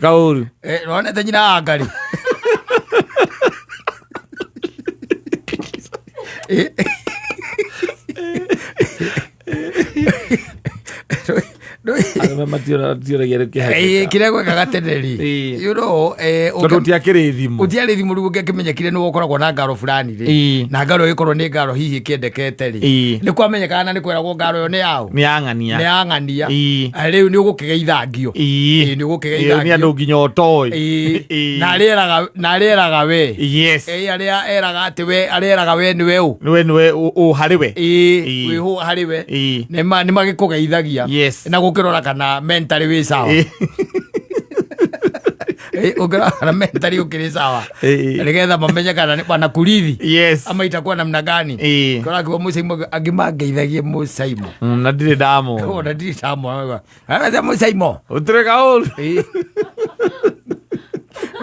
Kaũru. Eh, nĩwonete nyina wa ngarĩ. Eh. Arũme matioragia Eh, kĩhakĩka. kĩrĩa gwekaga tene rĩ Ĩĩ. you know, eh, Tondũ gũtiakĩrĩ thimũ. gũtiarĩ thimũ rĩu ũngĩakĩmenyekire nĩ ũkoragwo na ngaro fulani rĩ Ĩĩ. na ngaro ĩkorwo nĩ ngaro hihi ĩkĩendekete rĩ Ĩĩ. nĩ kwamenyekaga na nĩ kweragwo ngaro ĩyo nĩ yaũ Nĩ yang'ania. nĩ yang'ania Ĩĩ. Ah, rĩu nĩ ũgũkĩgeithangio Ĩĩ. Ĩĩ, nĩ Ĩĩ, ũgũkĩgeithangio nĩ andũ nginya ũtoĩ. Ĩĩ. Ĩĩ. na arĩeraga we Yes. Ĩĩ, arĩa eraga atĩ we arĩeraga we nĩwe ũ Nĩwe nĩwe ũ harĩ we. Ĩĩ, Ĩĩ. wĩhũ harĩ we Ĩĩ. nĩ magĩkũgeithagia Yes. na gũkĩrora kana mentally wĩ sawa Ĩĩ. Ĩĩ, ũngĩrora kana mentally ũkĩrĩ sawa Ĩĩ. nĩgetha mamenye kana nĩ wanakurithi Yes. ama itakuwa namna gani Ĩĩ. kora kiwa Musaimo angĩ mangeithagie Musaimo Na ndirĩ ndamona. ona ndirĩ ndamona agaca Musaimo Ũtirĩ kaũru. Ĩĩ.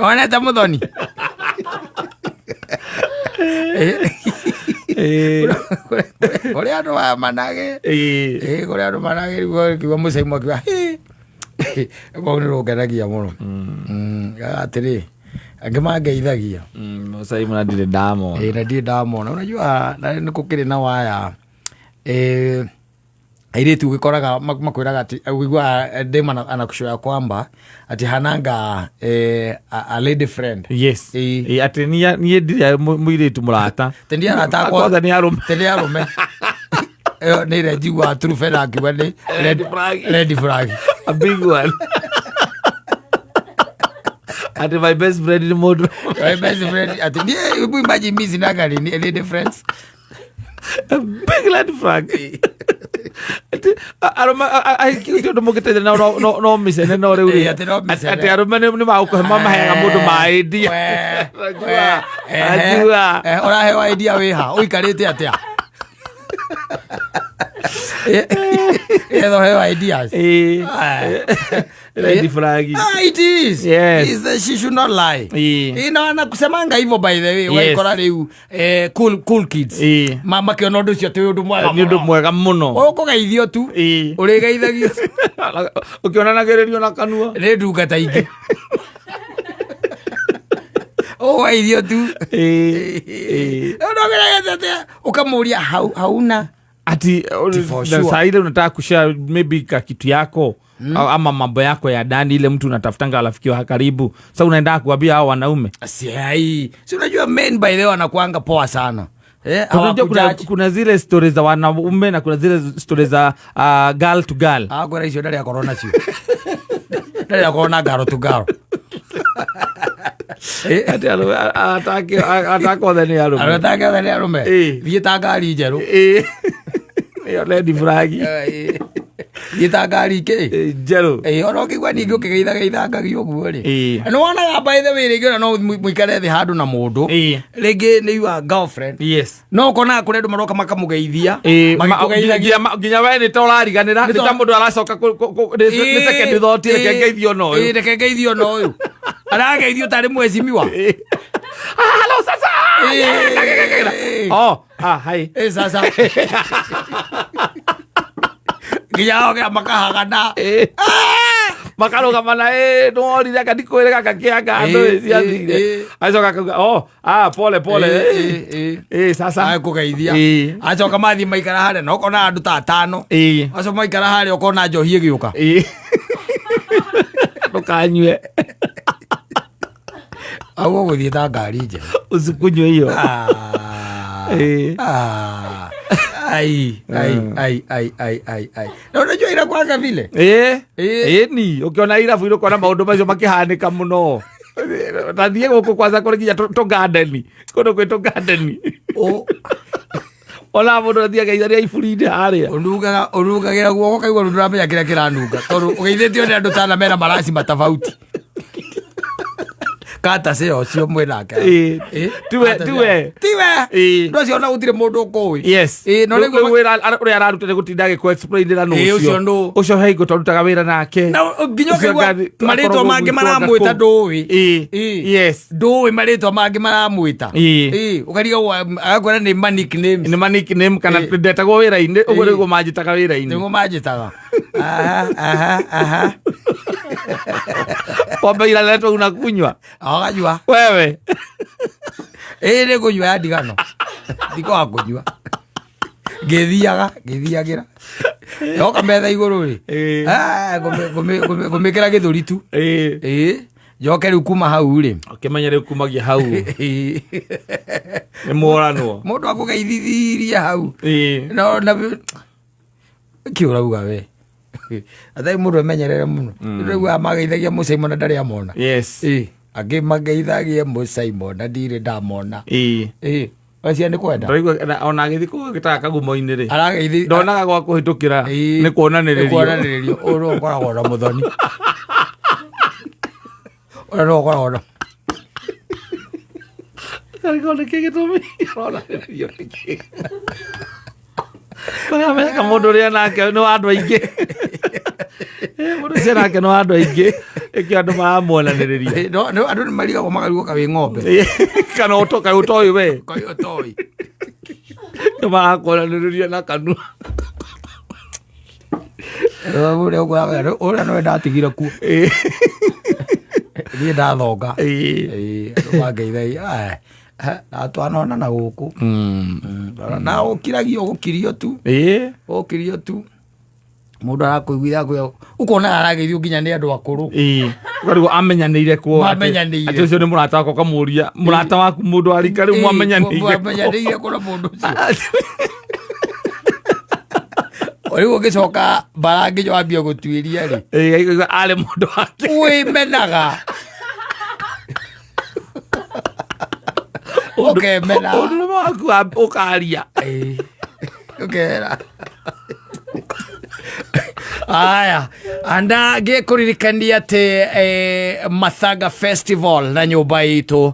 wonete Muthoni Ĩĩ. Ĩĩ. kũrĩ andũ manage Ĩĩ. Ĩĩ, kũrĩ andũ manage rĩu kiuga Musaimo akiuga rũu nĩ rũngenagia mũno atĩrĩ angĩ mangeithagia Musaimo na ndirĩ ndamona. Ĩĩ, na ndirĩ ndamona unajua na nĩ gũkĩrĩ na waya eh, airĩtu ũgĩkoraga makwĩraga atĩ ũiguaga dem anakushoya kwamba ati hananga eh, a lady friend. Yes. Ĩĩ. Ĩĩ, atĩ niĩ ndirĩ mũirĩtu mũrata. Tĩ ndi arata akwa. Kwanza nĩ arũme. Tĩ nĩ arũme. Ĩyo nĩ ĩrĩa njiguaga Truphena akiuga nĩ Red flag. Red flag. A big one. Ati my best friend ni mũndũ. My best friend ati niĩ hebu imagine mimi sinaga lady friends. A big red flag. Ati, arũme ahiki ti ũndũ mũngĩteithania nao no mĩcene no rĩu rĩ. Ĩĩ, atĩ no mĩcene. Atĩ arũme nĩ magũkũhe mamaheaga mũndũ maĩndia. We, we, ehe. Ajua. Eh, ũraheo idea wĩha ũikarĩte atĩa Etha ũheo ideas. Ĩĩ. Ah. Red flag. Ah, it is. Yes. She should not lie. Ĩĩ. Ĩĩ, na wanakusemanga hivyo by the way Yes. ũgagĩkora rĩu eh, cool kids Ĩĩ. Makiona ũndũ ũcio ti ũndũ mwega Nĩ ũndũ mũno. mwega mũno. Ũkũgeithio tu. Ĩĩ. Ũrĩgeithagio Ũkĩonanagĩrĩrio na kanua. nĩ ndungata ingĩ ũgeithio tu. Ĩĩ. Ĩĩ. Ũkamũria hauna Ati for na sure. saa ile unataka kushare maybe ka kitu yako ama mambo yako ya ndani ile mtu unatafutanga rafiki wa karibu sasa unaenda kuambia hao wanaume. Si si unajua men by the way wanakuanga poa sana eh, Unajua hawakujaji. kuna zile stories za wanaume na kuna zile stories za girl to girl. Ah, kwĩra icio ndarĩ akorwo nacio ndarĩ akorwo na ngaro tu ngaro. Eh, Ati arũme atake othe nĩ arũme. arũme take othe nĩ arũme. Ĩĩ. Thiĩ ta ngari njerũ. Ĩĩ. Ĩyo red flag. Eh, thiĩ ta ngari kĩ. Ĩĩ, njerũ. Ĩĩ, ona ũkĩigua ningĩ ũkĩgeithageithangagio ũguo rĩ Ĩĩ. nĩ wonaga by the way rĩngĩ ona no mũikare thĩ handũ na mũndũ Ĩĩ. rĩngĩ nĩ your girlfriend Yes. no ũkonaga kũrĩ andũ maroka makamũgeithia Ĩĩ, magĩkũgeithagia nginya we nĩ ta ũrariganĩra nĩ ta mũndũ aracoka nĩ second thought reke ngeithio na ũyũ. Ĩĩ, reke ngeithio na ũyũ arageithio tarĩ mwecimiwa. Ĩĩ. Ah, hello sasa. Ĩĩ. Oh, ah, hi. Ĩĩ, sasa nginya ogera makahagana. Ĩĩ. Makarũgama na ĩ nĩworire anga ndikwĩre gaka kĩanga andũ Ĩĩ, ĩ ciathire. ĩĩ, ĩĩ. Acoka akauga oh, ah, pole pole. Ĩĩ, ĩĩ, Ĩĩ, sasa. Akũgeithia Ĩĩ. acoka mathiĩ maikara harĩa na ũkona andũ ta atano Ĩĩ. acio maikara harĩa ũkona njohi ĩgĩũka. Ĩĩ. Ndũkanyue. Au ũgũthiĩ ta ngari njerũ. Usikunywe hiyo. Ah. Ĩĩ. Ah. Ai, ai, ai, ai, ai, ai, ai. Na unajua inakuanga vile. Ĩĩ. Ĩĩ. Ĩni, ũkĩona irabu-inĩ ũkona maũndũ macio makĩhanĩka mũno. Na thiĩ gũkũ kwanza kũrĩ nginya tũgandeni kũndũ kwĩ tũgandeni ona mũndũ athiaga itharia iburi-inĩ harĩa. Ũnungaga ũnungagĩra guoko kaigua rĩu ndũramenya kĩrĩa kĩranunga tondũ ũgeithĩtio nĩ andũ tana mena maraci matofauti kata cio ũcio mwĩnake. Ĩĩ. Ĩĩ. Tiwe- Kata tiwe. cio. Tiwe. Ĩĩ. Andũ acio ona gũtirĩ mũndũ ũkũĩ. Yes. Ĩĩ, no Rĩu nĩguo wĩra ũrĩa araruta nĩ gũtinda agĩkũ explainĩra nũ Ĩĩ, ũcio nũ. ũcio he hingo twarutaga wĩra nake. Na nginya Ũcio ũkaigua marĩtwa akoragwo mangĩ gwitũ maramwĩta anga kũ. ndũĩ. Ĩĩ. Ĩĩ. Yes. Ndũĩ marĩtwa mangĩ maramwĩta. Ĩĩ. Ĩĩ, ũkarigagwo agakwĩra nĩ ma nicknames. Nĩ ma nickname kana Ĩĩ. ndetagwo wĩra-inĩ ũguo Ĩĩ. nĩguo manjĩtaga wĩra-inĩ. Nĩguo manjĩtaga. Aha, aha, aha. Pombe inaletwa unakunywa. Aganyua. Wewe. Ĩ, nĩ kũnyua ya ndigano, ndikoga kũnyua, ngĩthiaga ngĩthiagĩra, yoka metha igũrũ rĩ, ngũmĩkĩra gĩthũri tu. Ĩ, njoke rĩu kuma hau rĩ, Ũkĩmenya rĩu kumagia hau nĩ mworanwo. Mũndũ akũgeithithirie hau. No na kĩ ũrauga we, athai mũndũ emenyerere mũno. Rĩu mageithagia mũcaimo na ndarĩ amona. Ĩ, angĩ mageithagia mũcaimo na ndirĩ ndamona. Ĩ, acia nĩ kwenda. Ndĩraigua ona agĩthiĩ kũu gĩtaga kagumo-inĩ rĩ, arageithi ndonaga gwa kũhĩtũkĩra. Nĩ kuonanĩrĩrio. Kuonanĩrĩrio. Ũyũ nĩwe ũkoragwo na mũthoni, ũrĩa nĩwe ũkoragwo na Karigwo nĩkĩ gĩtũmi aronanĩrĩrio nĩkĩ, kũrĩa mũndũ ũrĩa nake nĩ wa andũ aingĩ. Mũndũ ũcio nake nĩ wa andũ aingĩ, ĩkĩo andũ maramuonanĩrĩria. Ĩ, no andũ nĩ marigagwo, makarigwo kawĩ ng'ombe. Kana kaĩ ũtoĩ we. Kaĩ ũtoĩ. Nĩ marakuonanĩrĩria na kanua. Ũrĩa ũkoraga ũrĩa nĩwe ndatigire kuo, niĩ ndathonga. Ĩ, andũ mangeithagia na twanona na gũkũ. Na ũkiragio, gũkirio tu. Ũkirio tu, mũndũ arakũiguithia kwĩ ũkona arageithio nginya nĩ andũ akũrũ. Ũkarigwo amenyanĩire kuo Mamenyanĩire. Atĩ ũcio nĩ mũrata wakwa, ũkamũria mũrata waku mũndũ wa rika rĩu mwamenyanĩire kũ? Mwamenyanĩire kũ na mũndũ ũcio? Rĩu ũgĩcoka mbara nginya wambie gũtuĩria rĩ, Ĩĩ, arĩ mũndũ wake. Wĩmenaga, ũkemena. Ũndũ ũrĩa waku ũkaria. Ĩĩ, ũkera aya anda ngĩkũririkania atĩ Mathaga Festival na nyũmba itũ.